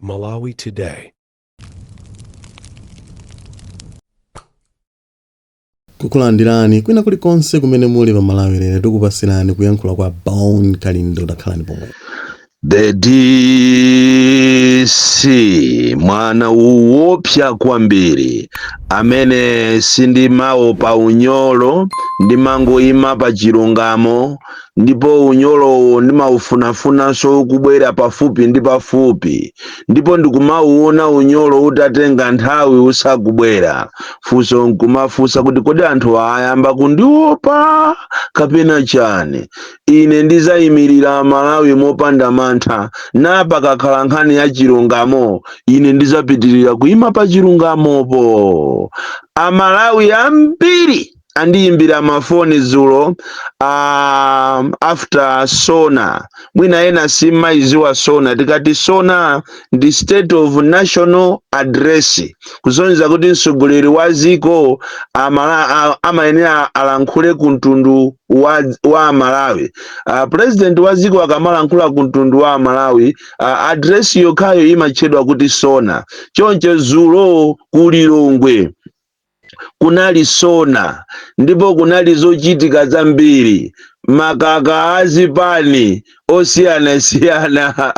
Malawi Today. Kukulandirani kwina kulikonse kumene muli pa Malawi Lero, tikupasirani kuyankhula kwa Bon Kalindo. Takhalani pomwe. The DC, mwana uwopsa kwambiri amene sindimaopa unyolo, ndimangoyima pa chilungamo, ndipo unyolowo ndimaufunafunanso kubwera pafupi ndi pafupi, ndipo ndikumauona unyolo utatenga nthawi usakubwera. Funso nkumafunsa kuti kodi anthu ayamba kundiopa kapena chani? Ine ndizayimirira Malawi mopanda mantha, na pakakhala nkhani ya chilungamo ine ndizapitirira kuyima pa chilungamopo. Amalawi ambiri andiyimbira mafoni dzulo after SONA. Mwina ena simmaiziwa SONA. Tikati SONA ndi State of National Address, kusonyeza kuti mtsogoleri wa dziko amayenera alankhule ku mtundu wa Amalawi. President wa dziko akamalankhula ku mtundu wa Amalawi, address yokhayo imatchedwa kuti SONA. Choncho dzulo ku Lilongwe kunali SONA, ndipo kunali zochitika zambiri, makaka azipani osiyanasiyana.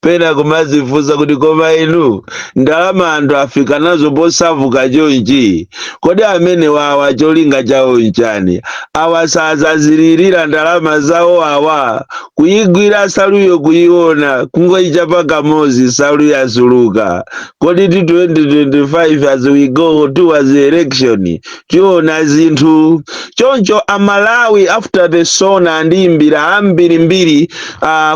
Pena kumazifunsa kuti koma inu, ndalama anthu afika nazo posavuka chonchi, kodi amene wawa cholinga chawo nchani? Awa sazazilirira ndalama zawo awa? Kuyigwira saluyo, kuyiona, kungoyichapa kamodzi, salu yasuluka. Kodi ti 2025, as we go towards the election, tiona zinthu choncho? Amalawi after the SONA andiyimbira ambirimbiri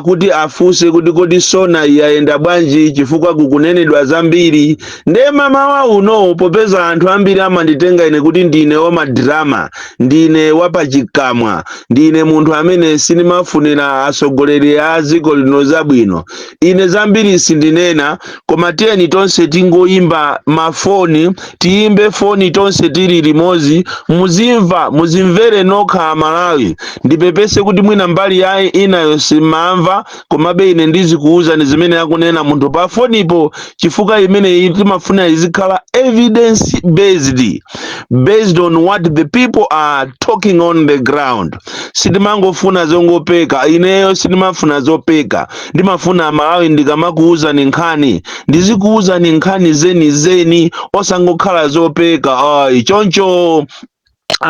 kuti afunse kuti kodi SONA yayenda bwanji, chifukwa kukunenedwa zambiri. Nde mamawa uno, popeza anthu ambiri amanditenga ine kuti ndine wamadrama, ndine wapachikamwa, ndine munthu amene sindimafunira atsogoleri a dziko lino zabwino, ine zambiri sindinena, koma tiyeni tonse tingoyimba mafoni, tiyimbe foni tonse tili limodzi, muzimva, muzimvere nokha Amalawi. Ndipepese kuti mwina mbali ya inayo simamva, komabe ine ndizikuwuzani zimene akunena munthu pa fonipo, chifukwa imeneyi timafuna izikhala evidence based, based on what the people are talking on the ground. Sitimangofuna zongopeka. Ineyo sindimafuna zopeka, ndimafuna Amalawi ndikamakuwuzani nkhani ndizikuwuzani nkhani zeni zeni, osangokhala zopeka ayi. Choncho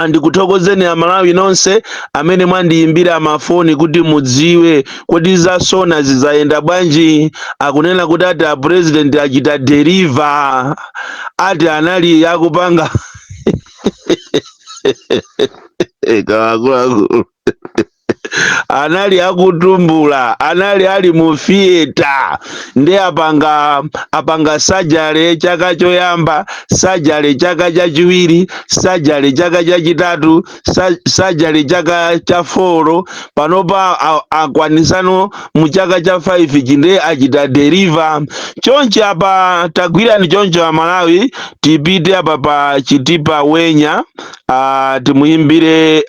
ndikuthokozeni Amalawi nonse amene mwandiyimbira mafoni kuti mudziwe kodi za SONA zizayenda bwanji. Akunena kuti ati a president achita deliver, ati anali akupanga akuluakulu, anali akutumbula, anali ali mu theatre, ndi apanga surgery chaka choyamba, surgery chaka chachiwiri, surgery chaka chachitatu, surgery chaka cha 4. Panopa akwanisano mu chaka cha 5 chinde achita deliver. Chonchi apa tagwirani choncho Amalawi, tipite apa pa Chitipa Wenya, timuyimbire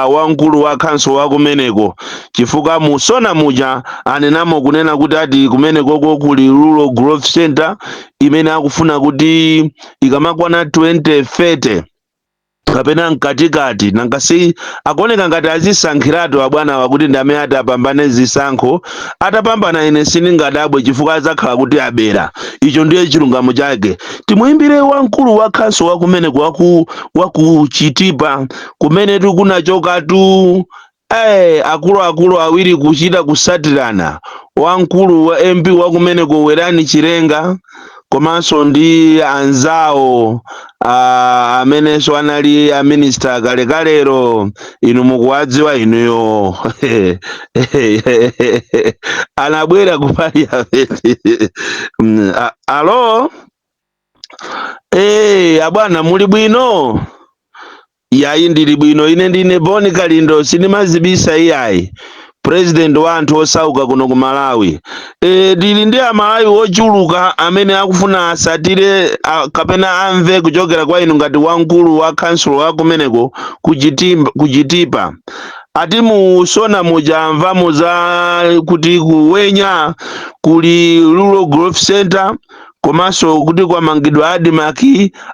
wamkulu wa council wa kumeneko, chifukwa mu SONA muja anenamo kunena kuti ati kumenekoko kuli Rural Growth Center imene akufuna kuti ikamakwana 2030 kapena mkatikati, nangasi akuoneka ngati azisankhiratu abwana wakuti ndi amene ati apambane zisankho. Atapambana ine sindingadabwe, chifukwa adzakhala kuti abera. Icho ndiye chilungamo chake. Timuyimbire wamkulu wa council wa kumeneko, waku Chitipa, kumene tikunachokatu akuluakulu awiri kuchita kusatirana, wamkulu wa MP wa kumeneko Werani Chilenga, komanso ndi anzawo amenenso anali a minister kalekalero, inu mukuwadziwa inuyo, anabwera ku parliament. Alo, abwana, muli bwino? Yayi, ndili bwino. Ine ndine Boni Kalindo, sindimazibisa iyayi, president wa anthu osauka kuno ku Malawi. Ndili ndi Amalawi ochuluka amene akufuna asatire kapena amve kuchokera kwa inu ngati wamkulu wa council wa kumeneko ku Chitipa. Ati mu SONA mujamvamo za kuti kuwenya kuli Rural Growth Center, komanso kuti kwamangidwa ADMARC,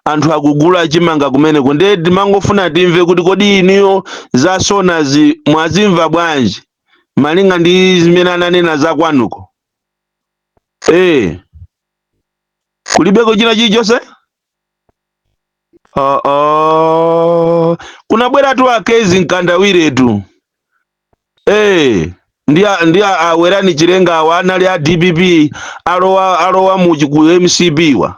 anthu akugula chimanga kumeneko. Ndiye timangofuna timve kuti kodi iniyo za SONAzi mwazimva bwanji, malinga ndi zimene ananena za kwanuko? Kulibeko china chilichonse? Kunabweratu akezi Mkandawiretu, ndi awerani Chilenga awa anali a DPP, alowa mu ku MCP wa,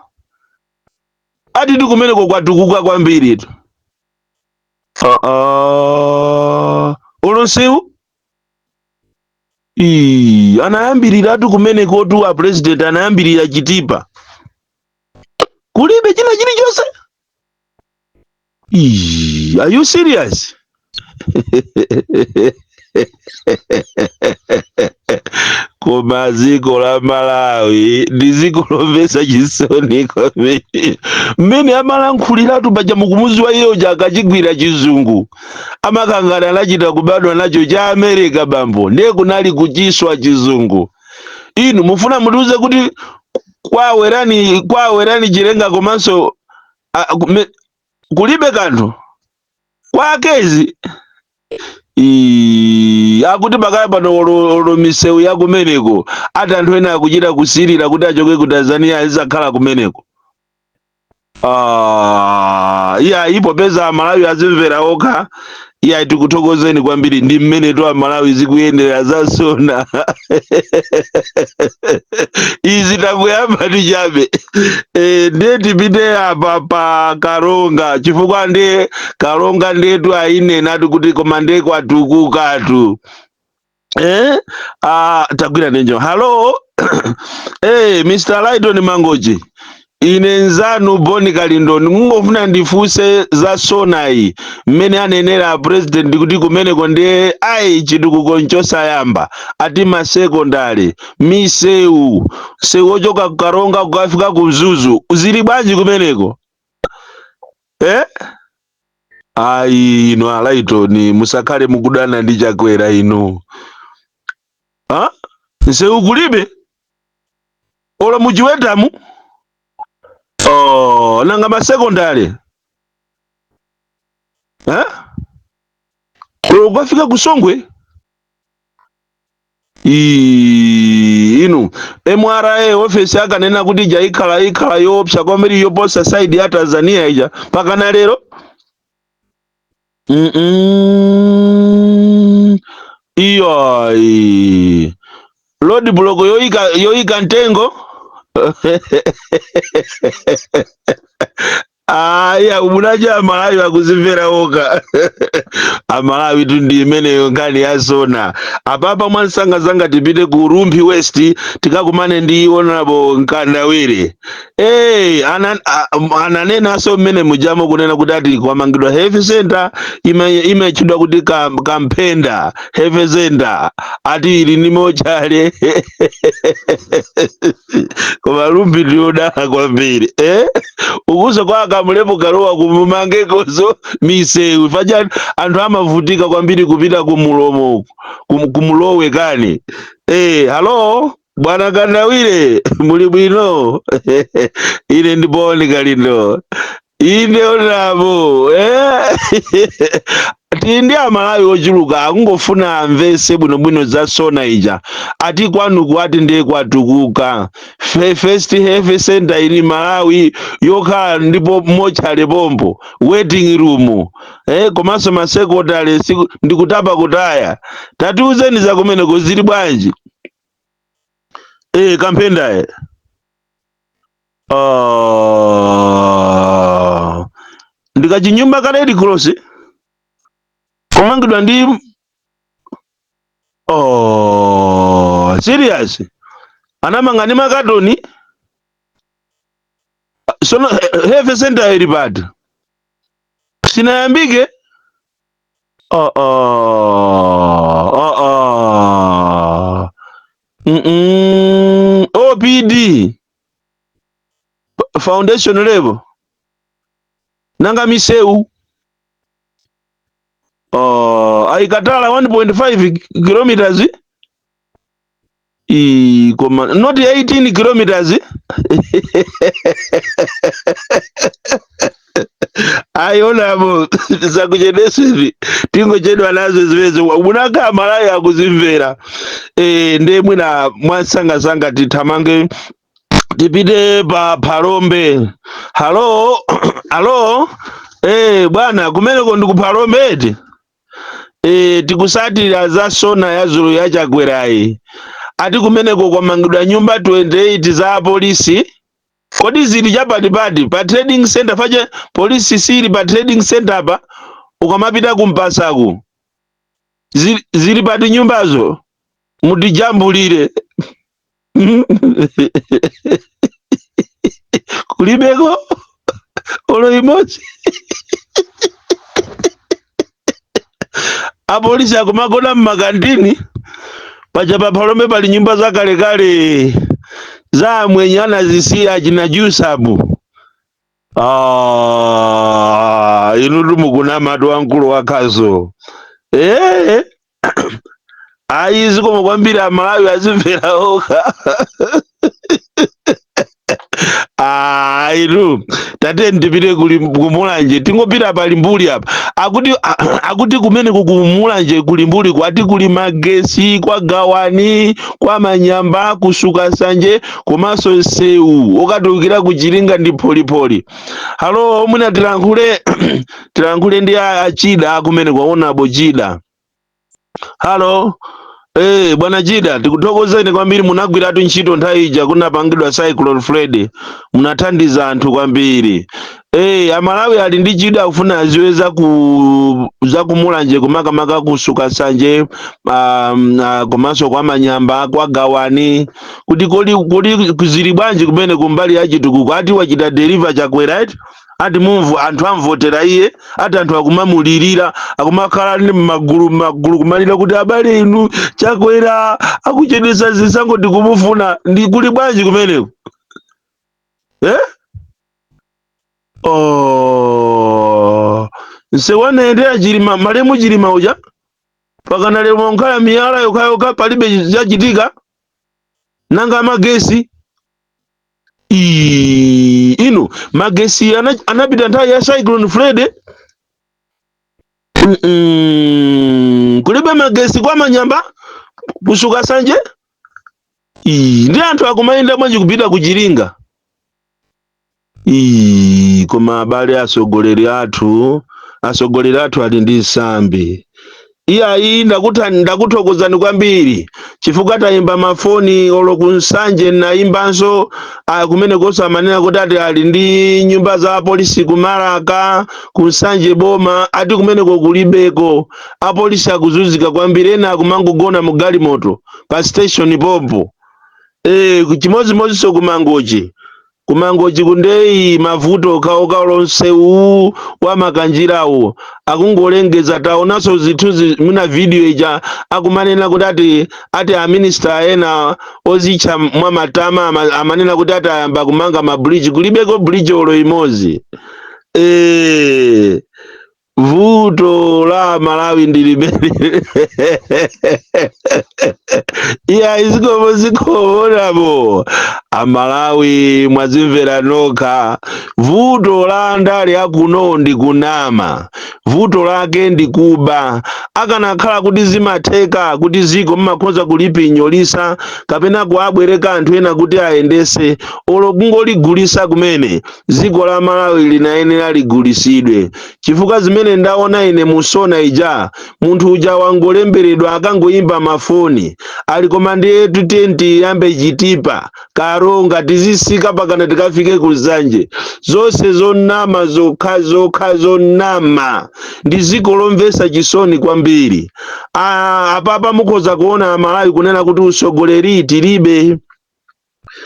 atiti kumeneko kwatukuka kwambiri tu. Ulo nsewu Ii, anayambiriratu kumenekotu, a president anayambirira Chitipa, kulibe china chilichonse. Ii, are you serious? Koma dziko la Malawi ndi dziko lomvetsa chisoni kwambiri. Mmene amalankhuliratu paja, mukumuziwa iye uja, akachigwira chizungu amakangana, anachita kubadwa nacho cha America bambo, ndiye kunali kuchiswa chizungu. Inu mufuna mutiuze kuti kwawerani Chilenga komanso kulibe kanthu kwakezi? Ii, akuti pakaya pano olo misewu ya kumeneko, ati anthu ena akuchita kusilira kuti achoke ku Tanzania azizakhala kumeneko. Ah, iya, popeza Amalawi azimvera okha. Iya, tikuthokozeni kwambiri. Ndi mmene tu Amalawi zikuyendera za SONA izi, takuyamba tichabe. Ndiye tipite apa pa Karonga, chifukwa ndiye Karonga ndiyetu ayinenatu kuti koma ndiye kwatukukatu. Ah, tagwira nenjo. Hello, Mr. Lighton Mangochi, ine nzanu Boni Kalindo. Ndikungofuna ndifunse za SONAyi, mmene anenera president kuti kumeneko ndiye ayi chitukuko nchosayamba, ati masekondari, misewu, msewu wochoka ku Karonga kukafika ku Mzuzu zili bwanji kumeneko? Ayi, inu Alaitoni, musakhale mukudana ndi Chakwera inu. Ha, msewu kulibe olo muchiwetamu? Oh, nanga masekondari, eh, ukafika kusongwe? Ii, inu MRA office akanena kuti ija ikhala yoopsa kwambiri yoposa side ya Tanzania ija, pakana lero? Iyayi, road block yoyika mtengo. Aya, umunaja Amalawi akuzimvera okha. Amalawi tu ndi imeneyo nkhani ya SONA. Apapa mwansangazanga tipite ku Rumphi West, tikakumane ndi Honorable Mkandawire. Ananenanso mmene mujamo kunena kuti ati kwamangidwa health center imetchedwa kuti Kampenda Health Center, ati ili ndi mochale. Koma Rumphi ndiyodala kwambiri, eh? Ukuso kwa Kamulepo Kalowa kumumangekoso misewu, faja anthu amavutika kwambiri kupita kumulomo, kumulowe kani. Halo bwana Kandawire, muli bwino? Ine ndi Boni Kalindo. Ine onabo, tili ndi Amalawi ochuluka akungofuna amvese bwinobwino za SONA ija. Ati kwanuku ati ndiye kwatukuka. First health center ili Malawi yokhala ndipo mochale pompo, waiting room, komanso masekondari ndikutapa kutaya. Tatiuzeni za kumeneko zili bwanji? Kampenda, Ah, ndikachinyumba ka Red Cross komangidwa ndi. Oh, serious? Anamanga ndi makatoni? Sono health center ili pati? Sinayambike? Oh. OPD foundation level. Nanga misewu? Oh, Ayikatala 1.5 kilometers. Ii, koma not 18 kilometers. Ayonamo zakuchedeseni, tingochedwa nazo zimenezo. Munaka Malawi akuzimvera. Ndiye mwina mwansangasanga tithamange tipite pa Phalombe. Halo, halo. Bwana, kumeneko ndi ku Phalombe eti? Tikusatira za SONA ya dzulo ya Chakwerayi. Ati kumeneko kwamangidwa nyumba 28 za apolisi. Kodi zili chapatipati pa trading center pache? Polisi sili pa trading center apa ukamapita kumpasaku? Zili pati nyumbazo? Mutijambulire. Kulibeko olo imodzi. Apolisi akumagona mmakantini paja. Pa Phalombe pali nyumba zakalekale za amwenye anazisiya achina Jusabu. Ah, inu tumukunamatu wamkulu wakazo. Ayi, zikomo kwambiri. Amalawi azimvera okha. Ah, inu tate ndipite kuli kumulanje, tingopita pali mbuli apa. Akuti kumene kukumulanje kuli mbuli, kwati kuli magesi kwa Gawani, kwa Manyamba, kusuka Sanje, komanso nsewu okatulukira ku Chiringa ndi Pholipoli. Halo, mwina tilankhule ndi achida kumene kwaonabo Chida. Halo. Bwana Chida, tikuthokozeni kwambiri, munagwiratu ntchito nthawi ija kunapangidwa Cyclone Freddy, munathandiza anthu kwambiri. Amalawi ali ndi chidwi, akufuna aziwe za kumulanje, kumakamaka kusuka Sanje, komanso kwa Manyamba, kwa Gawani, kuti kodi zili bwanji kumene kumbali ya chitukuko? Ati wachita deliver Chakwera, right? Ati mumvu anthu amvotera iye, ati anthu akumamulirira, akumakhala ndi magulu magulu kumalira kuti abale inu, Chakwera akuchedwesa zisankho, tikumufuna. Ndi kuli bwanji kumeneko? Eh? Oh, nsewu anayendera Chilima, malemu Chilima uja, pakana lero monkhala miyala yokhayokha, palibe chachitika. Nanga magesi? Ii, inu magesi anapita nthawi ya Cyclone Freddy. Kulibe magesi kwa Manyamba, kusuka Sanje. Ii, ndi anthu akumayenda bwanji kupita ku Chiringa? Ii, koma abale, atsogoleri athu ali ndi nsambi. Iyayi, ndakuthokozani kwambiri chifukwa tayimba mafoni olo kunsanje, nayimbanso kumene konso amanena kuti ati ali ndi nyumba za apolisi kumalaka kunsanje boma, ati kumeneko kulibeko. Apolisi akuzunzika kwambiri, ena akumangogona mu galimoto pa station pompo. Chimodzimodzinso kumangochi. Kumangochi kundeyi mavuto okhaokha, lonsewu wa makanjirawo akungolengeza. Taonanso zithunzi muna video ija, akumanena kuti ati aminista ena ozitcha mwamatama amanena kuti ati ayamba kumanga ma bridge, kulibeko bridge olo imodzi. Vuto la Malawi ndi limene. Iya, zikomo, zikomo Amalawi, mwazimvera nokha. Vuto la andale akuno ndi kunama, vuto lake ndi kuba. Akanakhala kuti zimatheka kuti ziko mmakhoza kulipinyolisa kapena kuabwereka anthu ena kuti ayendese, olo kungoligulisa kumene, dziko la Malawi linayenera ligulisidwe, chifukwa zimene ndaona ine mu SONA ija, munthu uja wangolemberedwa, akangoyimba mafoni ali koma ndiye tutenti iyambe Chitipa, Karonga, tizisika pakana tikafike ku Nsanje. Zonse zonama, zokha zokha zonama. Ndi dziko lomvetsa chisoni kwambiri. Ah, apapa mukhoza kuona Amalawi kunena kuti usogoleri tilibe.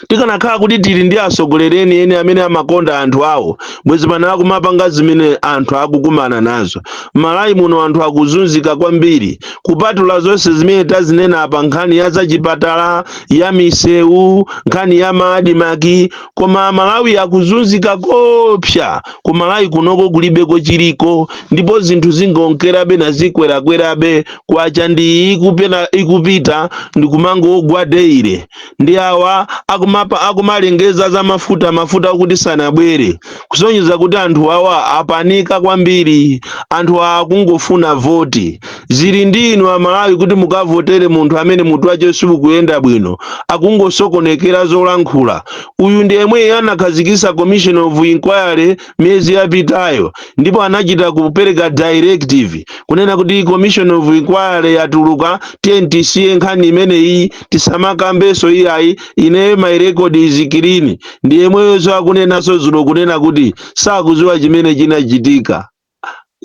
Tikanakhala kuti tili ndi atsogoleri enieni amene amakonda anthu awo, bwezi pano akumapanga zimene anthu akukumana nazo. Malawi muno anthu akuzunzika kwambiri. Kupatula zonse zimene tazinena apa, nkhani ya zachipatala, ya misewu, nkhani ya ma ADMARC, koma Malawi akuzunzika kopsa. Ku Malawi kunoko kulibeko chiliko, ndipo zinthu zingonkerabe nazikwerakwerabe. Kwacha ndi ikupena ikupita ndikumangogwa daily. Ndi awa akumapa akumalengeza za mafuta, mafuta akuti sanabwere, kusonyeza kuti anthu awa apanika kwambiri. Anthu awa akungofuna voti. Zili ndi inu Amalawi kuti mukavotere munthu amene mutu wache sikuyenda bwino, akungosokonekera zolankhula. Uyu ndi yemwe anakhazikitsa commission of inquiry miyezi yapitayo, ndipo anachita kupereka directive kunena kuti commission of inquiry yatuluka, tiye tisiye nkhani imeneyi, tisamakambenso iyayi, ineyo my record is clean. Ndi yemweyonso akunenanso dzulo kunena kuti sakudziwa chimene chinachitika.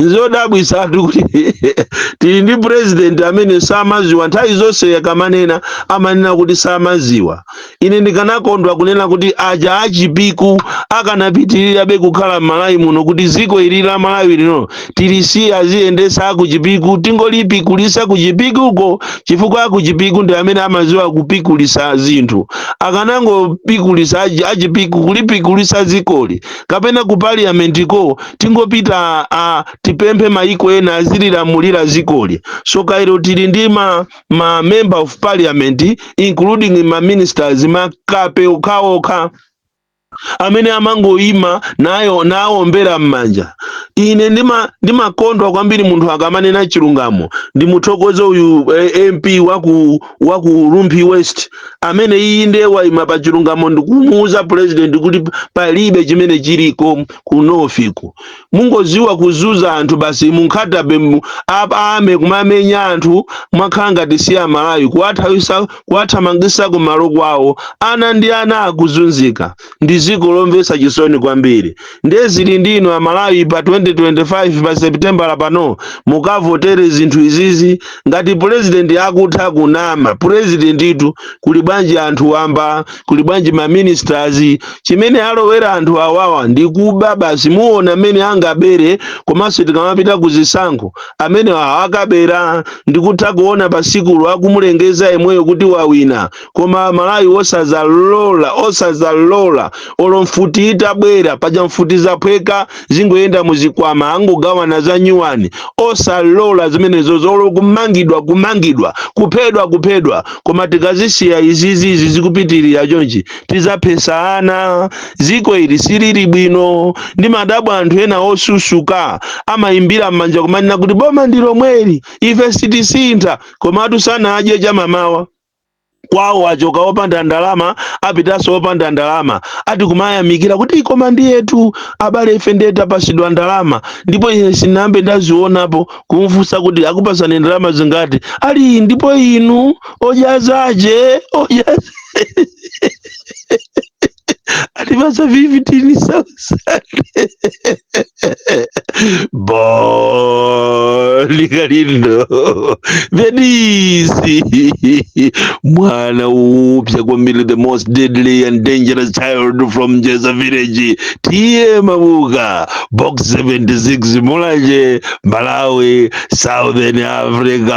Nzodabwisatu kuti tili ndi president amene samaziwa. Nthawi zonse akamanena, amanena kuti samaziwa. Ine ndikanakondwa kunena kuti aja achipiku akanapitirirabe kukhala m'Malawi muno, kuti ziko ili la Malawi lino tilisiye aziyendesa akuchipiku, tingolipikulisa kuchipikuko, chifukwa akuchipiku ndi amene amaziwa kupikulisa zinthu. Akanangopikulisa achipiku, kulipikulisa zikoli, kapena ku parliament ko tingopita tipemphe maiko ena azililamulira zikoli. So kairo tili ndi ma member of parliament, including ma ministers, makape okhaokha amene amangoyima nayo nawombera m'manja. Ine ndimakondwa kwambiri munthu akamanena chilungamo. Ndimuthokoze uyu MP waku Rumphi West amene iye ndiye wayima pa chilungamo ndikumuuza president kuti palibe chimene chiliko ku North ku. Mungoziwa kuzuza anthu basi, munkhatabe ame kumamenya anthu, mwakhala ngati si Amalawi, kuwathawisa, kuwathamangisa kumalo kwawo. Ana ndi ana akuzunzika. Ndi dziko lomvetsa chisoni kwambiri. Ndiye zili ndinu Amalawi, pa 2025 pa Seputembala pano mukavotere zinthu izizi. Ngati president akutha kunama, president itu, kuli bwanji anthu wamba? Kuli bwanji ma ministers? Chimene alowera anthu awawa ndi kuba basi. Muona mmene angabere. Komanso tikamapita kuzisankho, amene awa akabera, ndikutha kuona pasikulo akumulengeza yemweyo kuti wawina. Koma Malawi osazalola, osazalola olo mfuti itabwera paja. Mfuti zaphweka, zingoyenda muzikwama, angogawana za nyuwani. Osalola zimenezo, zolo kumangidwa kumangidwa, kuphedwa kuphedwa. Koma tikazisiya izizizi zikupitirira chonchi, tizaphesa ana. Ziko ili silili bwino. Ndi madabwa anthu ena osusuka amayimbira m'manja kumanena kuti boma ndi lomweli, ife sitisintha, komatu sanadye chamamawa kwawo, achoka opanda ndalama, apitanso opanda ndalama. Ati kumayamikira kuti koma ndiyetu abale, ife ndiye tapasidwa ndalama, ndipo ine sinambe ndazionapo. Kumfunsa kuti akupasani ndalama zingati, ali ndipo inu odyazaje odya atipasa 15,000. Bon Kalindo, Denisi, mwana upya kwambiri, the most deadly and dangerous child from Jeza village, T/A Mabuka, Box 76, Mulanje, Malawi, Southern Africa.